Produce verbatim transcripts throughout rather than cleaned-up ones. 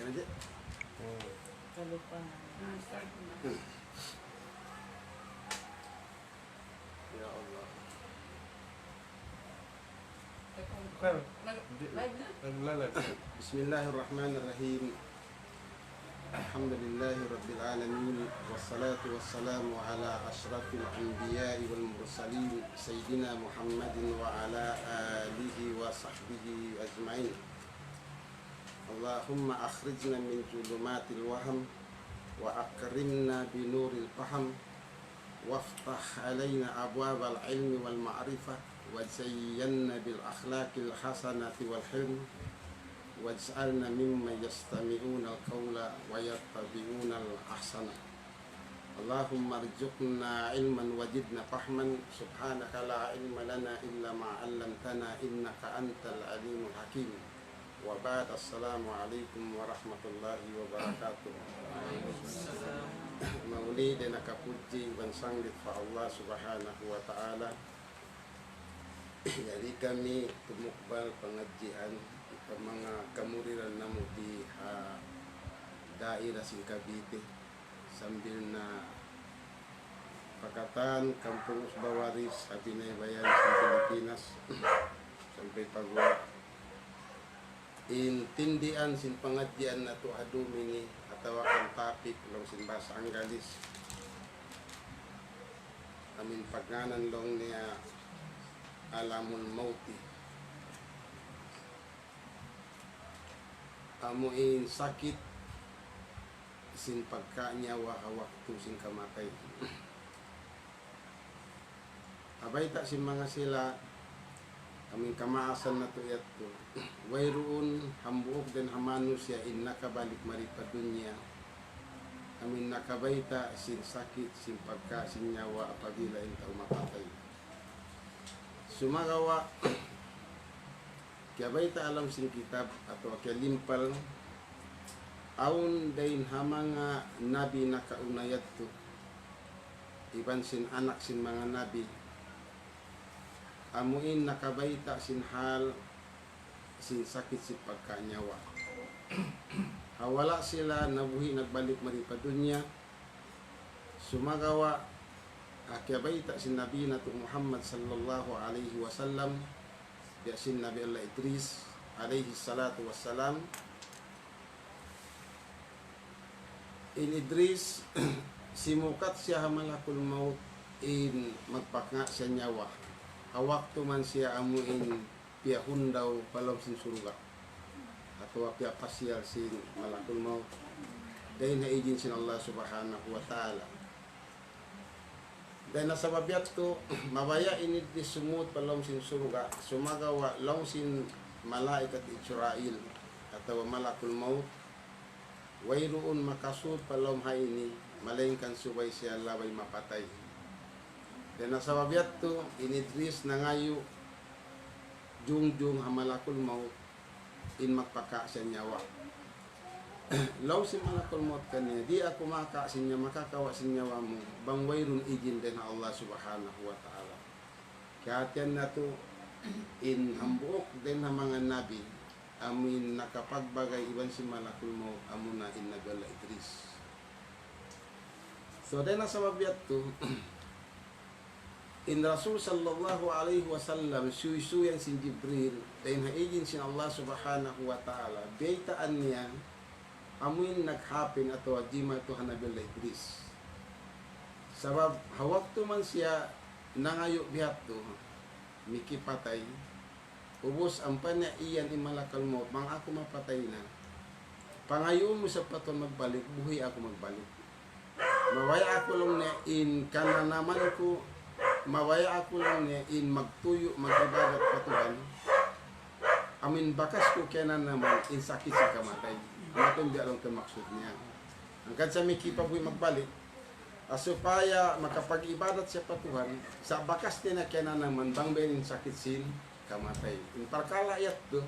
Aja. Hmm. Kalupa. Ya Allah. Bukan. Di-, naglalag. بسم الله الرحمن الرحيم. الحمد لله رب العالمين، والصلاة والسلام على أشرف الأنبياء والمرسلين سيدنا محمد وعلى آله وصحبه أجمعين. اللهم أخرجنا من ظلمات الوهم وأكرمنا بنور الفهم وافتح علينا أبواب العلم والمعرفة وزينا بالأخلاق الحسنة والحلم واجعلنا ممن يستمعون القول ويتبعون أحسنه. اللهم ارزقنا علما وزدنا فهما. سبحانك لا علم لنا إلا ما علمتنا إنك أنت العليم الحكيم. وبعد، السلام عليكم ورحمة الله وبركاته. Mauli' dayn ha kapudji iban sanglit pa Allah Subhanahu wa Ta'ala. Yari kami tumukbal pangadjian pa manga kamuridan namu' di ha daira sin Cavite, sambil na pa katan Kampung Usba Waris ha binaybayan sin Pilipinas, sampay pa guwa'. In tindian sin pangadjian natu' ha dum ini, atawa kan topic laung sin bahasa Anggalis, amu in pagngānan laung niya Alamul Mawti. Amu in sakit sin pagka nyawa ha waktu sin kamatay. Ha bayta' sin manga sila, amu in kamaasan natu' yadtu, wayruun hambuuk dayn ha manusiya' in nakabalik mari pa dunya, amu in nakabayta' sin sakit sin pagka sin nyawa apabila in tau mapatay. Sumagawa', kiyabayta' ha lawm sin kitab atawa kiyalimpal, awn dayn ha manga nabi nakauna yadtu, iban sin anak sin manga nabi, amu in nakabayta' sin hal sin sakit sin pagka nyawa. Ha wala' sila nabuhi' nagbalik mari pa dunya, sumagawa' ha kiyabayta' sin Nabi natu' Muhammad sallallahu alayhi wasallam, biya' sin Nabi Allah Idris alayhi salatu wassalam. In Idris, simukat siya ha Malakul Maut in magpaknga' siya nyawa. Ha waktu man siya amu in piyahundaw pa lawm sin surga', atawa piyapasyal sin Malakul Maut dayn ha ijin sin Allah Subhanahu wa Ta'ala. Dayn ha sabab yadtu, mabaya' in Idris sumud pa lawm sin surga', sumagawa' laung sin malaikat Israil atawa Malakul Maut, wayruun makasud pa lawm ha ini, malaingkan subay siya labay mapatay. Dayn ha sabab yadtu, in Idris nangayu' jungjung ha Malakul Maut in magpaka' siya nyawa. Laung sin Malakul Maut kaniya, "Di' aku maka sin nya-, makakawa' sin nyawa mu, bang wayruun ijin dayn ha Allah Subhanahu wa Ta'ala." Kahatihan natu', in hambuuk dayn ha manga nabi, amu in nakapagbagay iban sin Malakul Maut, amuna in Nabi Allah Idris. So, dayn ha sabab yadtu, in Rasul sallallahu alayhi wasallam, suysuyan sin Jibril, dayn ha ijin sin Allah Subhanahu wa Ta'ala, biyaytaan niya, amu in naghapin atawa jimatu ha Nabi Allah Idris. Sabab, ha waktu man siya nangayu' bihadtu, mikipatay, ubus ampa niya iyan in Malakal Maut, "Bang aku mapatay na, pangayuun mu sa pa Tuhan magbalik, buhi' aku magbalik. Mabaya' aku laung niya in kananaman ku, mabaya' aku laung niya in magtuyu', mag-ibadat pa Tuhan. Amu in bakas ku kiyananaman in sakit sin kamatay. Amu yadtu in biya' laung ta maksud niya." Hangkan siya mikipabuhi' magbalik, ah, supaya makapag-ibadat siya pa Tuhan, sa' bakas niya na kiyananaman bang biyadiin in sakit sin kamatay. In parkala' yadtu,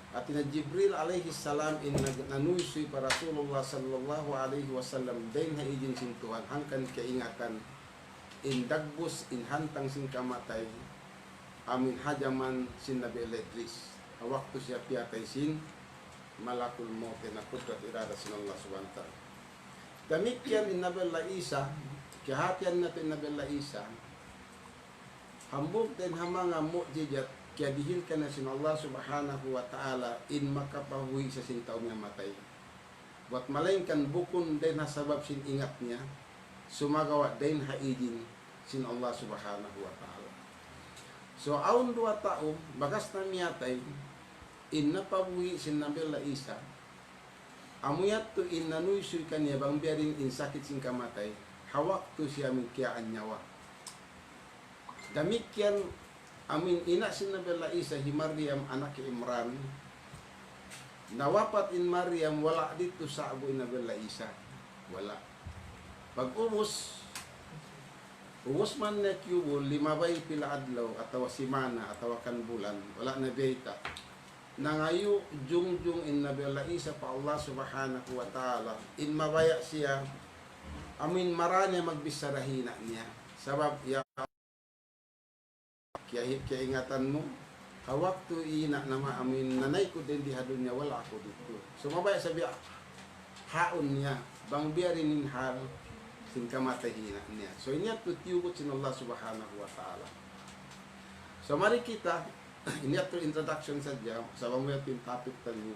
hāti niya Jibril alayhi salam in nag-, nanuysuy pa Rasulullah sallallahu alayhi wasallam dayn ha ijin sin Tuhan, hangkan kaingatan in dagbus, in hantang sin kamatay, amu in ha jaman sin Nabi Allah Idris. Ha waktu siya piyatay sin malakul maut, na kudrat irada sin Allah Subhanahu wa Ta'ala. Damikkiyan in Nabi Allah Isa, kiyahatihan natu' in Nabi Allah Isa, hambuuk dayn ha manga mu'jizat, kiyadihil kaniya sin Allah Subhanahu wa Ta'ala, in makapabuhi' siya sin tau miyatay. Buat malaingkan bukun dayn ha sabab sin ingat niya, sumagawa' dayn ha ijin sin Allah Subhanahu wa Ta'ala. So, awn duwa tau, bakas na miyatay, in napabuhi' sin Nabi Allah Isa, amu yadtu in nanuysuy kaniya bang biya' diin in sakit sin kamatay, ha waktu siya amuin kiyaanyawa. Damikkiyan amuin ina' sin Nabi Allah Isa hi Maryam anak hi Imran. Nawapat in Maryam, wala' didtu sa'bu in Nabi Allah Isa. Wala'. Pag-ubus, ubus man niya kiyubul, limabay pila adlaw, atawa simana, atawa kan bulan, wala' na biyayta'. Nangayu' jungjung in Nabi Allah Isa pa Allah Subhanahu wa Ta'ala, in mabaya' siya, amuin mara niya magbichara ha ina' niya. Sabab ya, kiya-, kiyaingatan mu, ha waktu ina' nama amuin nanay ku dayn di ha dunya, wala' aku didtu. So, mabaya' siya biya' haun niya, bang biya' diin in hal sin kamatay hi ina' niya. So, ini yadtu tiyugut sin Allah Subhanahu wa Ta'ala. So, mari kita, ini yadtu introduction sadja, sabab amu yadtu in topic taniyu.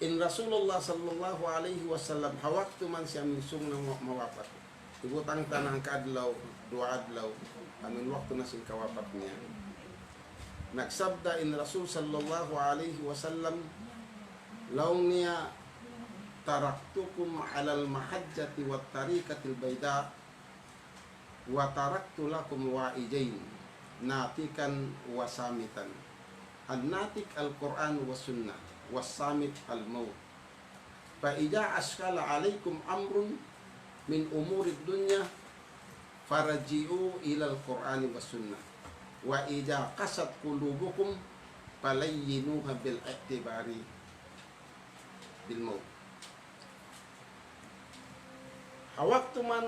In Rasulullah sallallahu alayhi wasallam, ha waktu man siya minsung na ma-, mawapat. Ibutang ta na hangka adlaw, duwa adlaw, amuin waktu na sin kawapat niya. Nagsabda in Rasul sallallahu alayhi wasallam, laung niya, "Taraktukum alal mahajjati wat tariqatil bayda, wa taraktu lakum wa'ijayn, natiqan wa samitan. An-natiq al-Qur'an wa sunnah, wa samit al-maut. Fa idha ashkala alaykum amrun min umurid dunya, farji'u ilal Qur'ani wa sunnah. Wa idha qasat qulubukum, falayyinuha bil i'tibari bil maut." Ha waktu man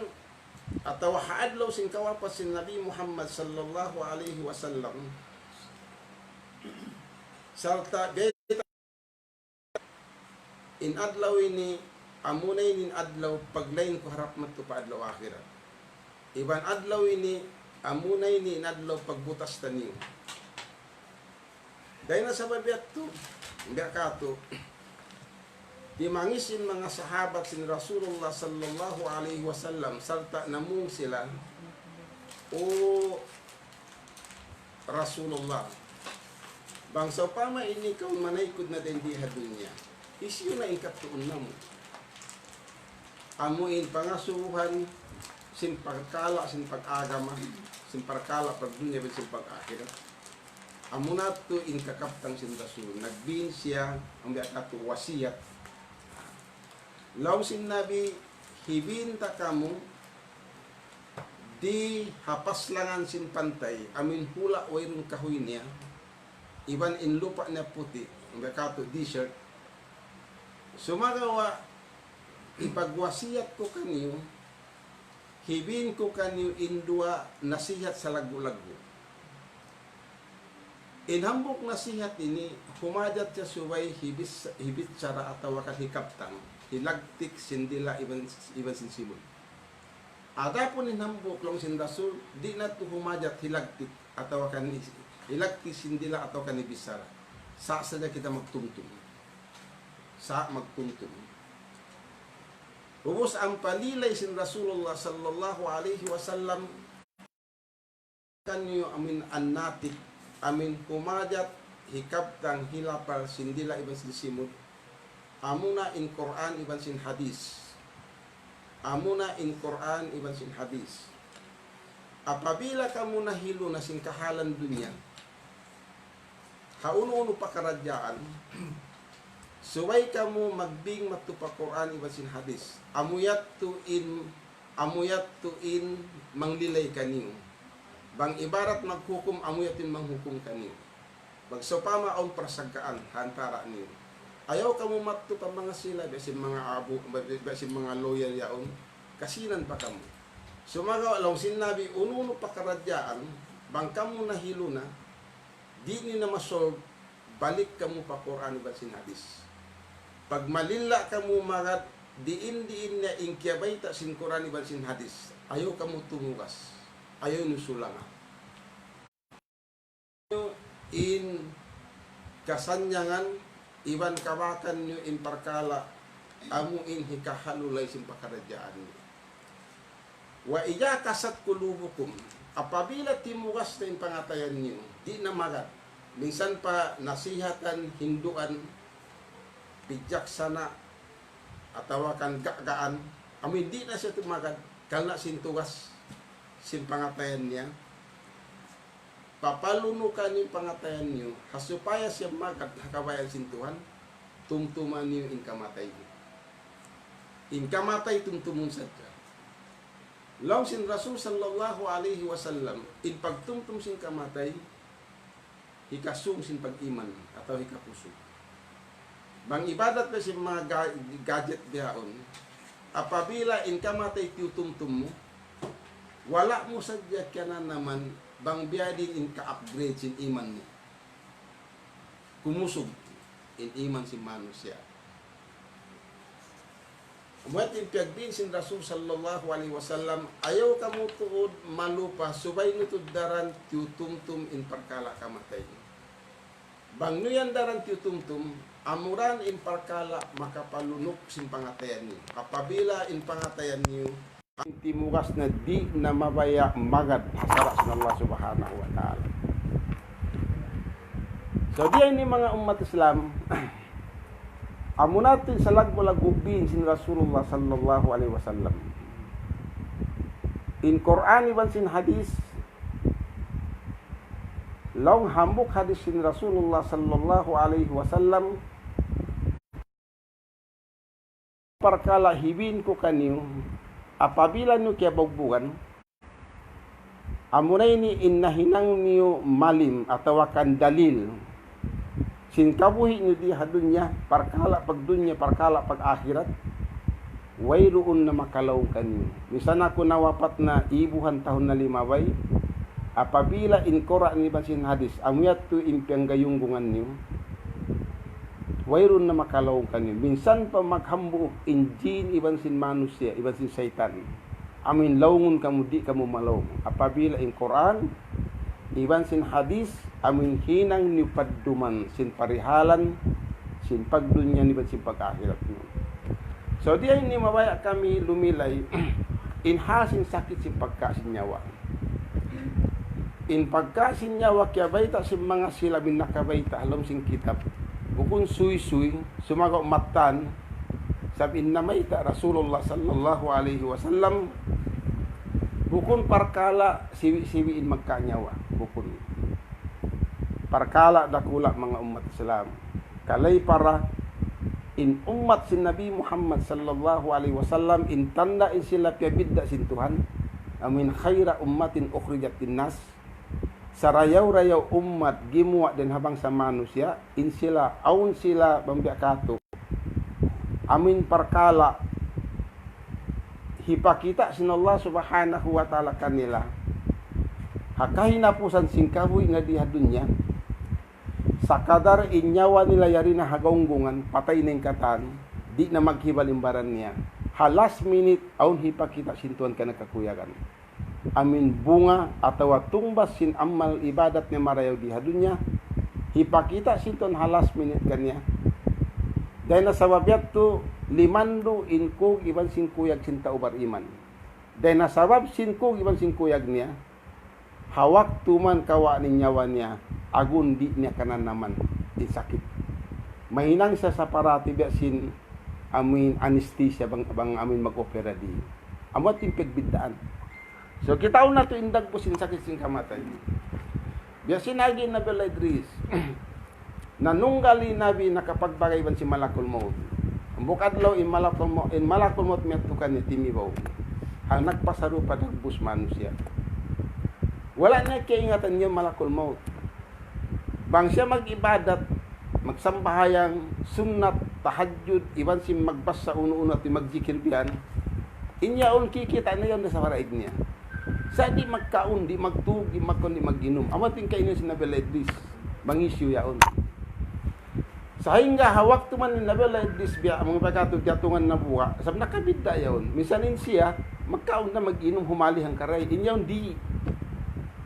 atawa ha adlaw sin kawapat sin Nabi Muhammad sallallahu alayhi wasallam, sarta' biyayta' in adlaw ini, amuna ini in adlaw paglain ku harap madtu pa adlaw akhirat. Iban adlaw ini, amuna ini in adlaw pagbutas taniyu. Dayn ha sabab yadtu, biya' katu', timangis in manga sahabat sin Rasulullah sallallahu alayhi wasallam, sarta' namung sila, "O Rasulullah, bang sawpama in ikaw manaykud na dayn di ha dunya, hisiyu na in kadtuun namu'?" Amu in pangasubuhan sin parkala' sin pag-agama, sin parkala' pagdunya, iban sin pag-akhirat. Amuna yadtu in kakabtang sin Rasul. Nagbin siya, amu biya' katu' wasiyat. Laung sin Nabi, hibin ta kamu, di ha paslangan sin pantay, amuin hula' wayruun kahuy niya, iban in lupa' niya puti', amu biya' katu' desert. Sumagawa', hipagwasiyat ku kaniyu, hibin ku kaniyu in duwa nasihat salaggu'-laggu'. In hambuuk nasihat ini, humajat siya subay hibis-, hibichara atawa kan hikabtang, hilagtik sin dila' iban, iban sin simud. Adapun in hambuuk laung sin Rasul, di' na tuud humajat hilagtik atawa kan hi-, hilagtik sin dila' atawa kan hibichara. Sa' sadja kita magtumtum. Sa' magtumtum. Ubus ampa lilay sin Rasulullah sallallahu alayhi wasallam kaniyu amuin an-natiq, amuin humajat, hikabtang, hilapal, sin dila' iban sin simud. Amuna in Qur'an iban sin hadis. Amuna in Qur'an iban sin hadis. Apabila kamu nahilu na sin kahalan dunya, ha unu-unu pakaradjaan, subay kamu magbing madtu pa Qur'an iban sin hadis. Amu yadtu in, amu yadtu in manglilay kaniyu. Bang ibarat maghukum, amu yadtu in manghukum kaniyu. Bang sawpama awn parasaggaan ha antara' niyu, ayaw kamu madtu pa manga sila, biya' sin manga abu, biya' sin manga lawyer yaun, kasinan pa kamu. Sumagawa' laung sin Nabi, unu-unu pakaradjaan, bang kamu nahilu na, di' niyu na ma-solve, Balik kamu pa Qur'an iban sin hadith. Pagmalilla kamu magad diin-diin na in kiyabayta' sin Qur'an iban sin hadith, ayaw kamu tumugas, ayaw niyu sulanga. In kasannyangan iban kabakan niyu in parkala' amu in hikahalulay sin pakaradjaan niyu. وإذا قست قلوبكم, apabila timugas na in pangatayan niyu, di' na magad. Minsan pa nasihatan, hinduan, bijaksana, atawa kan gagaan, amu in di' na siya tumagad, karna' sin tugas sin pangatayan niya. Papalunukan in pangatayan niyu, ha supaya siya magad ha kabayaan sin Tuhan, tumtuma niyu in kamatay. In kamatay tumtumun sadja. Laung sin Rasul sallallahu alayhi wasallam, in pagtumtum sin kamatay, hikasūng sin pag-iman atawa hikapusug. Bang ibadat na sin manga ga-, gadget bihaun, apabila in kamatay tiyutumtum mu, wala' mu sadja kiyananaman bang biya' diin in ka-upgrade sin iman mu. Kumusug in iman sin manusiya'. Amu yadtu in piyagbiin sin Rasul sallallahu alayhi wasallam, ayaw kamu tuud malupa, subay niyu tuud daran tiyutumtum in parkala' kamatay. Bang niyu yan daran tiyutumtum, amura in parkala' makapalunuk sin pangatayan niyu. Apabila in pangatayan niyu, in timugas na di' na mabaya' magad ha sara' sin Allah Subhanahu wa Ta'ala. So, di' ini manga ummat Islam, amuna tuud in salaggu'-laggu' biin sin Rasulullah sallallahu alayhi wasallam. In Qur'an iban sin hadith, laung hambuuk hadith sin Rasulullah sallallahu alayhi wasallam, parkala' hibin ku kaniyu, apabila niyu kiyabugbugan, amuna ini in nahinang niyu malim atawa kan dalil sin kabuhi' niyu di ha dunya, parkala' pagdunya, parkala' pag-akhirat, wayruun na makalaung kaniyu. Misan aku nawapat na ibuhan tahun na limabay, apabila in Qur'an iban sin hadith, amu yadtu in piyanggayunggungan niyu, wayruun na makalaung kaniyu. Minsan pa maghambuuk in jin iban sin manusiya', iban sin saytan. Amu in laungun kamu, di' kamu malaung. Apabila in Qur'an, iban sin hadith, amu in hinang niyu padduman sin parihalan, sin pagdunya niyu iban sin pag-akhirat niyu. So, di' ini mabaya' kami lumilay, in hal sin sakit sin pagka sin nyawa. In pagka sin nyawa kiyabayta' sin manga sila amin nakabayta' ha lawm sin kitab. Bukun suysuy, sumagawa' mattan, sabab in namayta' Rasulullah sallallahu alayhi wasallam, bukun parkala' siwi'-siwi' in magkanyawa. Bukun. Parkala' dakula' manga ummat Islam. Kalay para in ummat sin Nabi Muhammad sallallahu alayhi wasallam, in tanda' in sila piyabidda' sin Tuhan, amu in خير أمة أخرجت للناس, sarayaw-rayaw ummat gimuwa' dayn ha bangsa manusiya', in sila, awn sila bang biya' katu'. Amu in parkala' hipakita' sin Allah Subhanahu wa Ta'ala kanila ha kahinapusan sin kabuhi' nila di ha dunya. Sakadar in nyawa nila yari na ha gawnggungan, patay na in katan, di' na maghibal in baran niya. Ha last minute, awn hipakita' sin Tuhan kaniya kakuyagan. Amu in bunga atawa tungbas sin amal ibadat niya marayaw di ha dunya, hipakita' sin Tuhan ha last minute kaniya. Dayn ha sabab yadtu, limandu' in kug iban sin kuyag sin tau bariman. Dayn ha sabab sin kug iban sin kuyag niya, ha waktu man kawa' in nyawa niya, agun di' niya kananaman in sakit. Mahinang siya sa parati biya' sin amu in anesthesia bang, bang amu in mag-opera di. Amu in pagbiddaan. So, kitaun natu' in dagbus sin sakit sin kamatay. Biya' sin agi Nabi Allah Idris. Nanunggal in Nabi nakapagbagay iban sin Malakul Maut. Hambuuk adlaw in Malakul Maut, in Malakul Maut miyadtu kaniya timibaw. Hal nagpasarupa dagbus manusiya'. Wala' niya kiyaingatan in Malakul Maut. Bang siya mag-ibadat, magsambahayang, sunnat, tahajjud, iban sin magbasa unu-unu atawa magjikil biyan, in yaun kikita' niya yaun da sa paraig niya. Sa' di' magkaun, di' magtug, di' magkaun, di' mag-inum. Amu in kainum sin Nabi Allah Idris, mangisiyu yaun. Sahingga ha waktu man in Nabi Allah Idris biya' manga pagkatu tiyatungan na buga', sabab nakabidda' yaun. Minsan in siya, magkaun na mag-inum humali hangkaray. In yaun di'.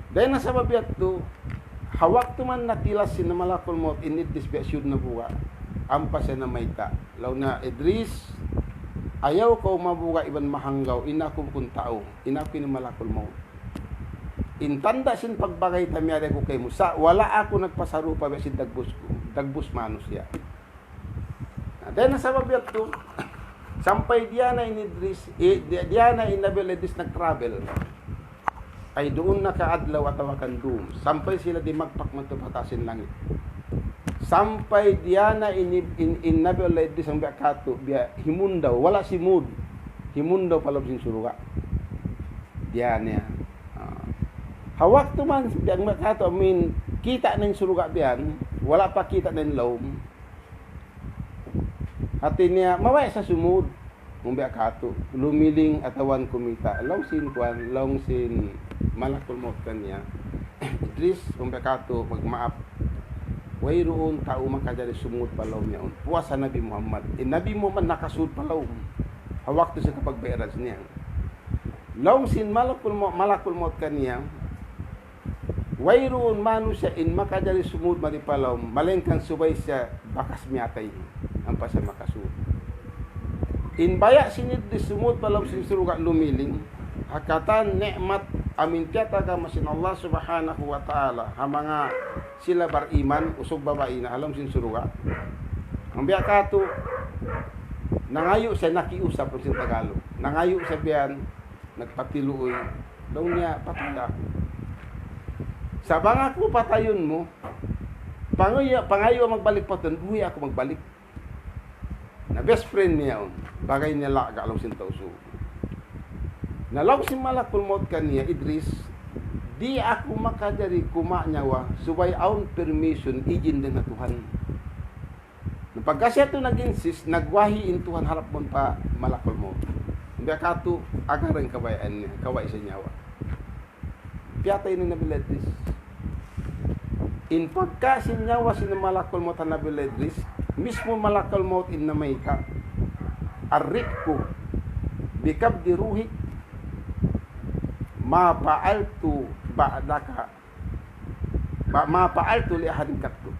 Dayn ha sabab yadtu, ha waktu man nakilas sin Malakul Maut in Idris biya' siyud na buga', ampa siya namayta'. Laung niya, "Idris, ayaw kaw mabuga' iban mahanggaw, in aku bukun tau, in aku ini Malakul Maut. In tanda' sin pagbagay ta miyari aku kaymu, sa' wala' aku nagpasarupa biya' sin dagbus ku, dagbus manusiya'." Na, dayn ha sabab yadtu, sampay di' na in Idris, eh, di', di' na in Nabi Allah Idris nag-travel. Ay duun na ka adlaw atawa kan dum. Sampay sila dimagpak madtu pa taas sin langit. Sampay di' na in, in, in Nabi Allah Idris in biya' katu', biya' himundaw, wala' simud. Himundaw pa lawm sin surga'. Di' na. Ah. Ha waktu man, biya' katu', amin, kita' na in surga' biya' yan, wala' pa kita' na in lawm. Hati niya, mabaya' sa sumud. Mung biya' katu', lumiling atawa kumita'. Laung sin kuwan, laung sin Malakul Maut kaniya, "Idris, mung biya' katu', magmaap. Wayruun tau makajari sumud pa lawm yaun. Puas ha Nabi Muhammad. In Nabi Muhammad nakasud pa lawm. Ha waktu sin kapagmi'raj niya." Laung sin Malakul Maut, Malakul Maut kaniya, "Wayruun manusiya' in makajari sumud mari pa lawm, malaingkan subay siya bakas miyatay, ampa siya makasud." In baya' sin Idris sumud pa lawm sin surga' lumiling, ha katan ni'mat amin tiyatagama sin Allah Subhanahu wa Ta'ala, ha manga sila bariman, usug babai na ha lawm sin surga'. Mung biya' katu', nangayu' siya, nakiusap, laung sin Tagalog. Nangayu' siya biya' yan, nagpatiluy. Laung niya, "Patay aku. Sa' bang aku patayun mu, pangayu', pangayu' magbalik pa tuud, buhi' aku magbalik." Na best friend niya yaun, bagay niya laga' laung sin Tausug. Na laung sin Malakul Maut kaniya, "Idris, di' aku makajari kumawa' nyawa, subay awn permission, ijin dayn ha Tuhan." Na pagka siya tu nag-insist, nagwahi in Tuhan harap mawn pa Malakul Maut. Biya' katu', agarun kabayaan niya, kawaun siya nyawa. Piyatay na in Nabi Idris. In pagkawa' sin nyawa sin Malakul Maut ha Nabi Idris, mismu Malakul Maut in namayta', "Arrifqu bi qabdi ruhik, ma fa'altu ba'daka, ma, ma fa'altu li ahadin qattu."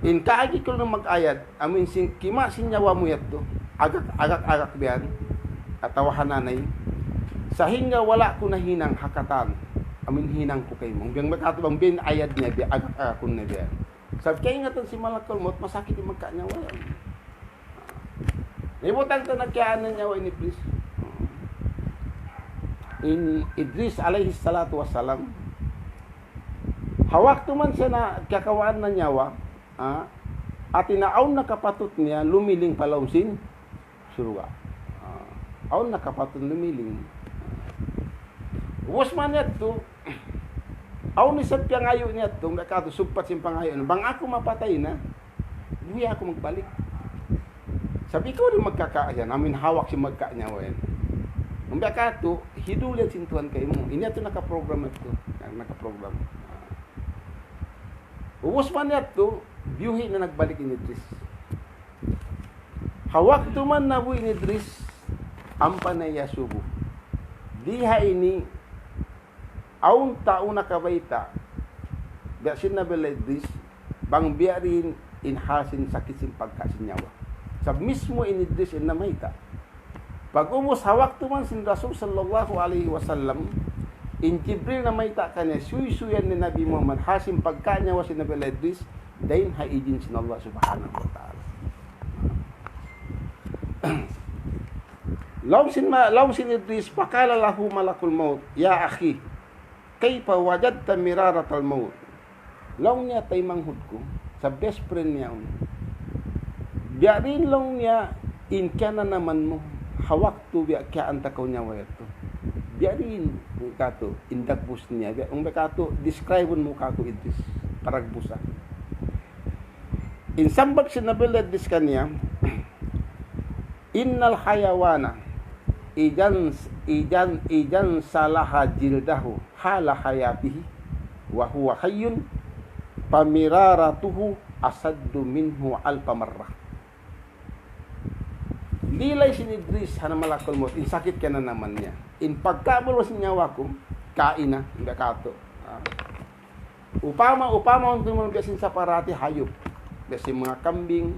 In kaagi ku na mag-ayad, amin sin kimawa' sin nyawa mu yadtu, agak, agak, agak biya' yan, atawa ha nanay, sahingga wala' ku na hinang ha katan, amin hinang ku kaymu. Biya' yan makatu' bang biya' yan ayad niya, biya' agak, agak ku na biya' yan. Sabab kaingatan sin Malakul Maut, masakit in magkawa' nyawa yan. Nibutang ta na kiyawa' na nyawa in Idris. In Idris alayhi salatu wassalam, ha waktu man siya na kiyakawaan na nyawa, ah, hati niya awn nakapatut niya lumiling pa lawm sin surga'. Ah, awn nakapatut lumiling. Ubus man yadtu, awn isab piyangayu' niya yadtu, miyakatu sugpat sin pangayu', "Bang aku mapatay na, buhi' aku magbalik. Sabab ikaw di' magkakawa' yan, amin hawak sin magkawa' nyawa yan." Miyakatu, "Hidul yan sin Tuhan kaymu. Ini yadtu nakaprogram yadtu." Na-, nakaprogram. Ubus man yadtu, biyuhi' na nagbalik in Idris. Ha waktu man nabuhi' in Idris, ampa na iyasubu. Di ha ini, awn tau nakabayta', biya' sin Nabi Allah Idris, bang biya' diin in hal sin sakit sin pagkawa' sin nyawa. Sabab mismu in Idris in namayta'. Pag'ubus ha waktu man sin Rasul sallallahu alayhi wasallam, in Jibril namayta' kaniya, suysuyan ni Nabi Muhammad, hal sin pagkawa' nyawa sin Nabi Allah Idris, dayn ha ijin sin Allah Subhanahu wa Ta'ala. Laung sin ma-, laung sin Idris, فقال له ملك الموت: يا أخي، كيف وجدت مرارة الموت؟ Laung niya, "Taymanghud ku," sa' best friend niya yaun. "Biya' diin," laung niya, "in kiyananaman mu, ha waktu biya' kiyawa' ta kaw nyawa yadtu? Biya' diin," katu', "in dagbus niya? Biya', mung biya' katu', describe mu kāku', Idris, paragbusa." In sambag sin Nabi Allah Idris kaniya, إن الحيوان إذا، إذا، إذا انسلخ جلده حال حياته وهو حي، فمرارته أشد منه ألف مرة. Lilay sin Idris ha malakul maut, in sakit kiyananaman niya. In pagkabul sin nyawa ku, kaina, inda katu'. Ah. Upama, upama untung mo biya' sin saparati hayup. Biya' sin manga kambing,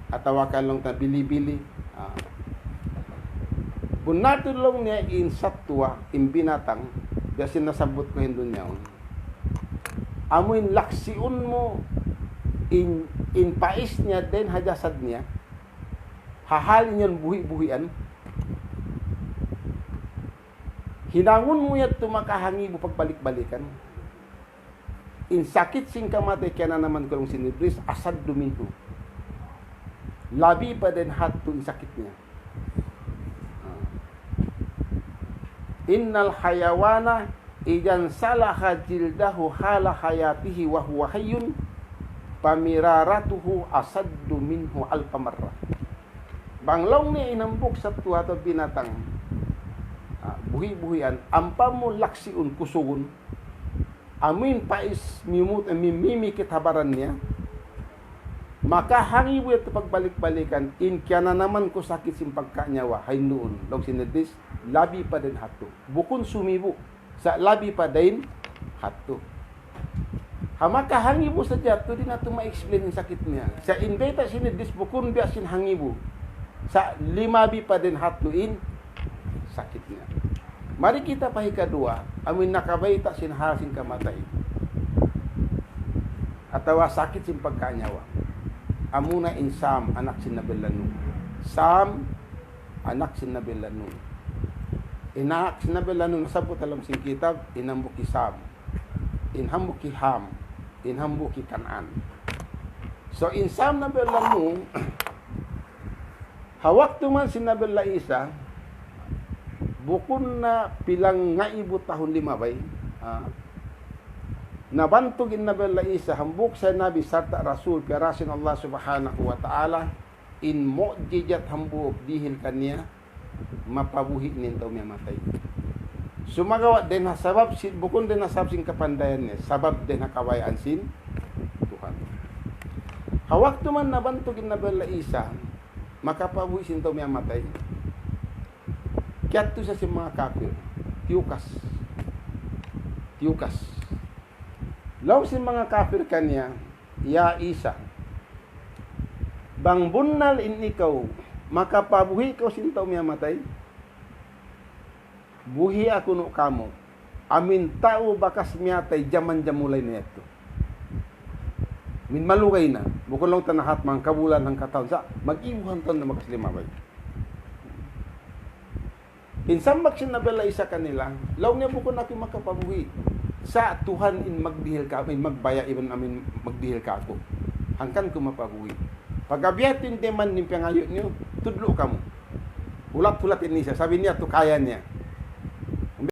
atawa kan laung ta bili-bili. Ah. Bunnal tuud laung niya in sattuwa, in binatang, biya' sin nasabbut ku hindu' niya yaun. Amu in laksiun mu, in, in pais niya dayn ha jasad niya, ha hal niya buhi'-buhian. Hinangun mu yadtu makahangibu pagbalik-balikan. In sakit sin kamatay kiyananaman ku laung sin Idris, أشد منه. Labi pa dayn ha yadtu in sakit niya. إن الحيوان إذا انسلخ جلده حال حياته وهو حي فمرارته أشد منه ألف مرة. Bang laung niya in hambuuk sattuwa atawa binatang, ah, buhi'-buhian, ampa mu laksiun, kusugun, amu in pais mimut-, mi-, mimikit ha baran niya, makahangibu yadtu pagbalik-balikan, in kiyananaman ku sakit sin pagkanyawa, ha hinduun, laung sin Idris, labi pa dayn ha yadtu. Bukun sumibu', sa' labi pa dayn ha yadtu. Ha makahangibu sadja yadtu, di' natu' ma-explain in sakit niya. Sa' in bayta' sin Idris bukun biya' sin hangibu. Sa' limabi pa dayn ha yadtu in sakit niya. Mari kita pa hikaduwa, amu in nakabayta' sin hal sin kamatay. Atawa sakit sin pagkanyawa. Amuna in Sam, anak sin Nabi Allah Nuh. Sam, anak sin Nabi Allah Nuh. In anak sin Nabi Allah Nuh, nasabbut ha lawm sin kitab, in hambuuk hi Sam. In hambuuk hi Ham. In hambuuk hi Kan'an. So, in Sam Nabi Allah Nuh, ha waktu man sin Nabi Allah Isa, bukun na pila ngaibu tahun limabay, ah, nabantug in Nabi Allah Isa, hambuuk sa Nabi sarta' Rasul, piyarasin Allah Subhanahu wa Ta'ala, in mu'jizat hambuuk dihil kaniya, mapabuhi' in tau miyatay. Sumagawa' dayn ha sabab sin, bukun dayn ha sabab sin kapandayan niya, sabab dayn ha kabayaan sin Tuhan. Ha waktu man nabantug in Nabi Allah Isa, makapabuhi' sin tau miyatay, kiyadtu siya sin manga kapir, tiyukas. Tiyukas. Laung sin manga kapir kaniya, "Ya Isa, bang bunnal in ikaw, makapabuhi' kaw sin tau miyatay, buhia kunu' kamu, amu in tau bakas miyatay jaman jamulay na yadtu. Amu in malugay na, bukun laung ta na hat hangkabulan, hangkatahun, sa' mag-ibuhan tahun na bakas limabay." In sambag sin Nabi Allah Isa kanila, laung niya, "Bukun aku makapabuhi'. Sa' Tuhan in magdihil kāku', in magbaya' iban amu in magdihil kāku'. Hangkan ku mapabuhi'. Pagga biya' ha yan in demand niyu, in piyangayu' niyu, tudlu' kamu." Hulat-hulat in Isa, sabi niya, "Tuud kaya niya."